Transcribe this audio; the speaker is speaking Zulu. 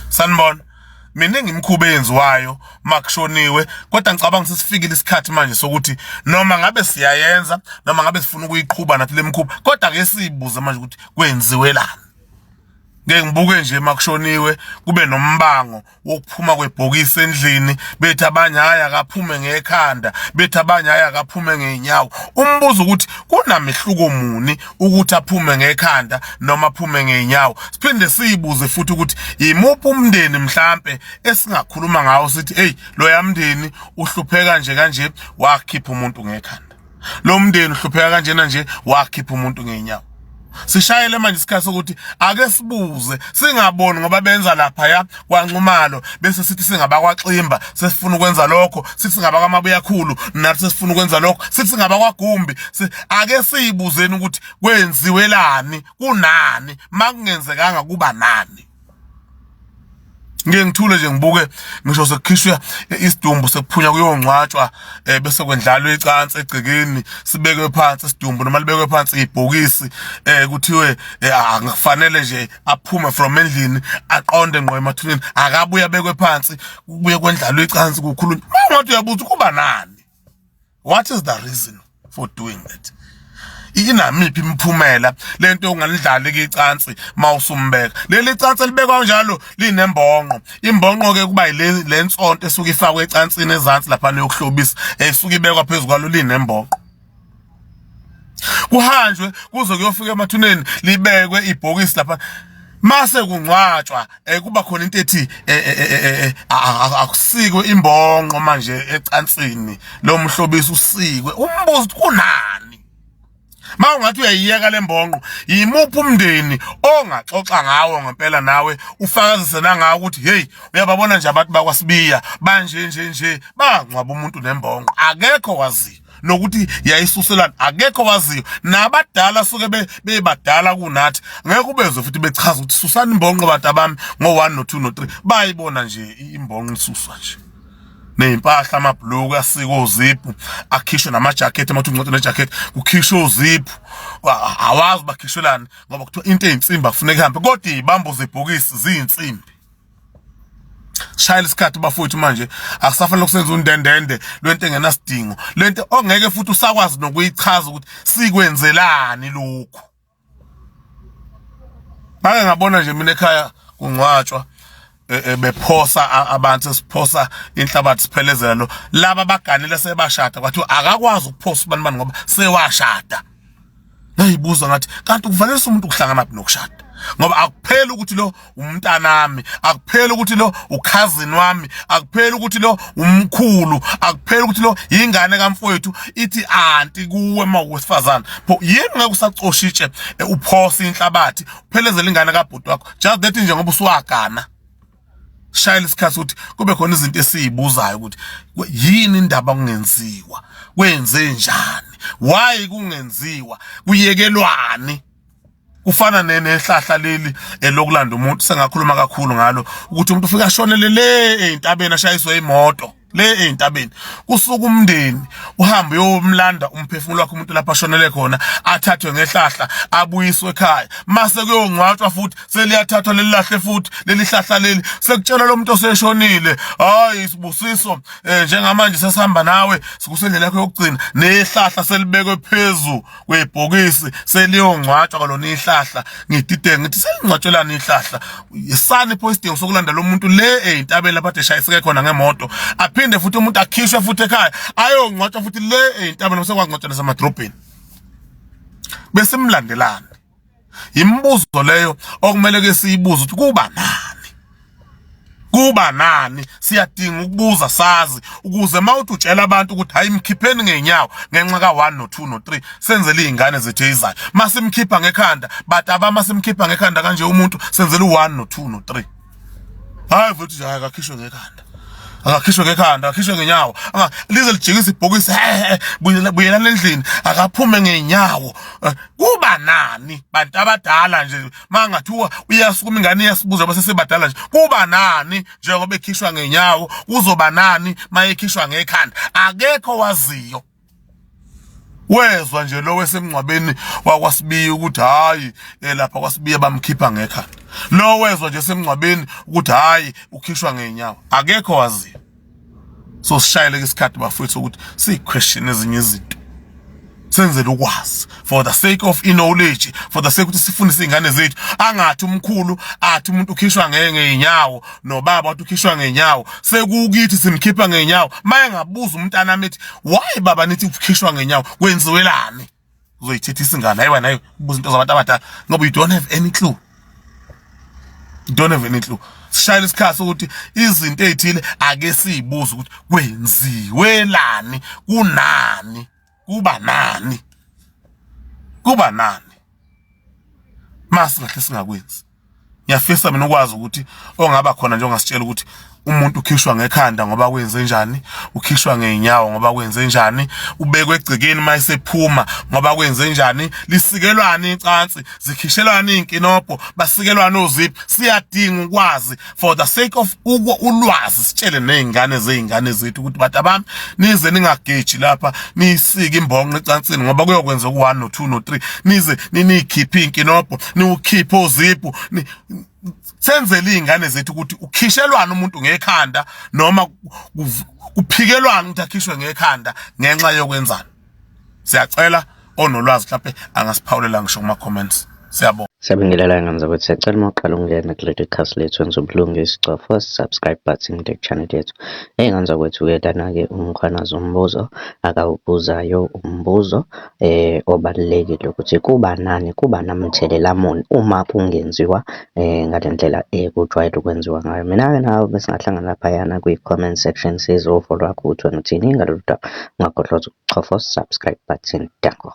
Sanibona. Miningi imikhuba eyenziwayo makushoniwe, kodwa ngicabanga sesifikile isikhathi manje sokuthi noma ngabe siyayenza noma ngabe sifuna ukuyiqhuba nathi lemikhuba, kodwa ke siyibuze manje ukuthi kwenziwelani. Ngeke ngibuke nje makushoniwe kube nombango wokuphuma kwebhokisi endlini, bethi abanye hayi akaphume ngekhanda, bethi abanye hayi akaphume ngeenyawo. Umbuzo ukuthi kunamehluko muni ukuthi aphume ngekhanda noma aphume ngeenyawo. Siphinde siyibuze futhi ukuthi imuphi umndeni mhlambe esingakhuluma ngawo sithi hey, loya mndeni uhlupheka nje kanje wakhipha umuntu ngekhanda, lo mndeni uhlupheka kanjena nje wakhipha umuntu ngeenyawo. Sishayele manje isikhathi sokuthi ake sibuze, singaboni ngoba benza lapha ya kwaNxumalo bese sithi singabakwaXimba sesifuna ukwenza lokho, sithi singabakwaMabuyakhulu nathi sesifuna ukwenza lokho, sithi singabakwaGumbi. Ake siyibuzeni ukuthi kwenziwelani, kunani, makungenzekanga kuba nani. Ngeke ngithule nje ngibuke ngisho sekukhishwa isidumbu sekuphunywa kuyongcwatshwa, bese kwendlalwa icansi egcekeni, sibekwe phansi isidumbu noma libekwe phansi ibhokisi, kuthiwe akufanele nje aphume from endlini aqonde ngqo emathuneni, akabuye abekwe phansi, kubuye kwendlalwa icansi kukhulunywa. Mawungathi uyabuza kuba nani, what is the reason for doing that? Inamiphi imiphumela lento yokungalidlali ke icansi mawusumbeka? Leli cansi elibekwa njalo linembonqo. Imbonqo ke kuba le nsonto esuke ifakwe ecansini ezansi lapha yokuhlobisa, esuke ibekwa phezu kwalo linembonqo. Kuhanjwe kuze kuyofika emathuneni, libekwe ibhokisi lapha. Mase kungcwatshwa, kuba khona into ethi akusikwe imbonqo manje ecansini, lo mhlobiso usikwe. Umbuzo kunani ma ungathi uyayiyeka lembonqo? Yimuphi umndeni ongaxoxa ngawo ngempela nawe ufakazise nangawo ukuthi hey, uyababona nje abantu bakwaSibiya banje nje nje bangcwaba umuntu nembonqo? Akekho waziyo nokuthi yayisuselana, akekho waziyo. Nabadala suke bebadala kunathi, ngeke ubezwe futhi bechaza ukuthi susani imbonqo bantu abami ngo-1 no-2 no-3. Bayibona nje imbonqo isuswa nje, ney'mpahla, amabhuluku asike oziphu, akhishwe namajakhethi, amathi ungcono nejakhethi kukhishwe oziphu, awazi bakhishwelani ngoba kuthiwa into eyinsimbi akufuneka ihambe, kodwa iy'bambo zebhokisi ziyinsimbi. Shayela isikhathi bafowethu, manje akusafanele ukusenza undendende lwento engenasidingo, lento ongeke futhi usakwazi nokuyichaza ukuthi sikwenzelani lokhu. Ngake ngabona nje mina ekhaya kungcwatshwa, bephosa abantu, sesiphosa inhlabathi siphelezela lo laba baganile sebashada, kwathiwa akakwazi ukuphosa ubani bani ngoba sewashada. Ngayibuza ngathi kanti ukuvalelisa umuntu kuhlangana phi nokushada? Ngoba akupheli ukuthi lo umntanami, akupheli ukuthi lo ukhazini wami, akupheli ukuthi lo umkhulu, akupheli ukuthi lo ingane kamfowethu, ithi anti kuwe uma uwesifazane. Pho yini ngeke usacosha itshe, uphose inhlabathi uphelezele ingane kabhuti wakho just that nje ngoba usuwagana? Shayela isikhathi ukuthi kube khona izinto esizibuzayo ukuthi yini indaba kungenziwa, kwenze njani, why kungenziwa, kuyekelwani. Kufana nehlahla leli elokulanda umuntu, sengakhuluma kakhulu ngalo, ukuthi umuntu ufika ashonele le ey'ntabeni, ashayiswe imoto le ey'ntabeni, kusuka umndeni uhambe uyomlanda umphefumulo wakhe umuntu lapho ashonele khona, athathwe ngehlahla abuyiswe ekhaya. Mase kuyongcwatshwa futhi seliyathathwa leli lahle futhi leli hlahla leli, sekutshelwa lo muntu oseshonile, hayi Sibusiso, njengamanje sesihamba nawe, sikusendlela yakho yokugcina, nehlahla selibekwe phezu kwebhokisi, seliyongcwatshwa kwalona ihlahla. Ngidide ngithi selingcwatshelani ihlahla? Isani pho isidingo sokulanda lo muntu le ey'ntabeni lapho ade eshayiseke khona ngemoto, aphinde futhi umuntu akhishwe futhi ekhaya ayongcwatshwa futhi le ey'ntabeni, sekwangcwatshwa nasemadrobheni? Besimlandelana. Imibuzo leyo okumele ke siyibuze ukuthi kuba nani, kuba nani. Siyadinga ukubuza sazi, ukuze mawuthi utshela abantu ukuthi hayi, mkhipheni ngenyawo ngenxa ka1 no2 no3, senzele izingane zethu ezizayo. Masimkhipha ngekhanda but abama simkhipha ngekhanda kanje umuntu, senzele u1 no2 no3. Hayi futhi nje, hayi akakhishwe ngekhanda, akakhishwe ngekhanda, akakhishwe ngenyawo, lize lijikise ibhokisi, buyelana endlini, akaphume ngenyawo. Kuba nani bantu abadala nje? Mangathiwa uyasukuma ingane iyasibuza base sebadala nje, kuba nani njengoba ekhishwa ngenyawo? Kuzoba nani mayekhishwa ngekhanda? Akekho waziyo. Wezwa nje lo wesemngcwabeni wakwaSibiya ukuthi hayi lapha kwaSibiya bamkhipha ngekhanda. Lo wezwa nje semngcwabeni ukuthi hayi ukhishwa ngeenyawo. Akekho waziyo. So sishayele isikhathi bafowethu ukuthi siyi-question ezinye izinto. Senzele ukwazi for the sake of knowledge, for the sake ukuthi sifundise izingane zethu. Angathi umkhulu athi umuntu ukhishwa ngeenyawo, nobaba wathi ukhishwa ngeenyawo, sekukithi simkhipha ngeenyawo. Maye ngabuza umntana ethi, "Why baba nithi ukhishwa ngeenyawo? Kwenziwelani?" Uzoyithethisa ingane, hayi wena, hayi ubuza into zabantu abadala ngoba you don't have any clue, you don't have any clue. Sishayela isikhathi sokuthi izinto ezithile ake sizibuze ukuthi kwenziwelani, kunani, kuba nani, kuba nani. Mase kahle singakwenzi. Ngiyafisa mina ukwazi ukuthi ongaba khona nje ongasitshela ukuthi umuntu ukhishwa ngekhanda ngoba kwenze njani, ukhishwa ngeenyawo ngoba kwenze njani, ubekwe egcekeni mayesephuma ngoba kwenze njani, lisikelwani icansi, zikhishelwani inkinobho, basikelwani oziphi. Siyadinga ukwazi for the sake of ulwazi, sitshele nezingane zeingane zethu ukuthi bantu abami nize ningageji lapha, nisike imbonqo ecansini ngoba kuyokwenza ku1 no2 no3, nize ninikhiphe inkinobho, niwukhiphe oziphu. Senzele izingane zethu ukuthi ukhishelwana umuntu ngekhanda noma kuphikelwana ukuthi akhishwe ngekhanda ngenxa yokwenzani. Siyacela onolwazi mhlawumbe angasiphawulela ngisho kuma comments. Siyabonga. Siyabingelela ngane zakwethu. Siyacela uma uqala ukungena kuleli khasi lethu wenza ubulungisa, cofa subscribe button kule channel yethu. Ey'ngane zakwethu-ke, lana-ke uMkhwanazi umbuzo akawubuzayo, umbuzo obalulekile ukuthi kuba nani, kuba namthelela muni uma kungenziwa ngale ndlela ekujwayele ukwenziwa ngayo. Mina-ke nawe besingahlangana laphayana kwi-comment section, sizwe uvo lwakho ukuthi wena uthini ngalolu daba. Ungakhohlwa ukuchofa subscribe button. Danko.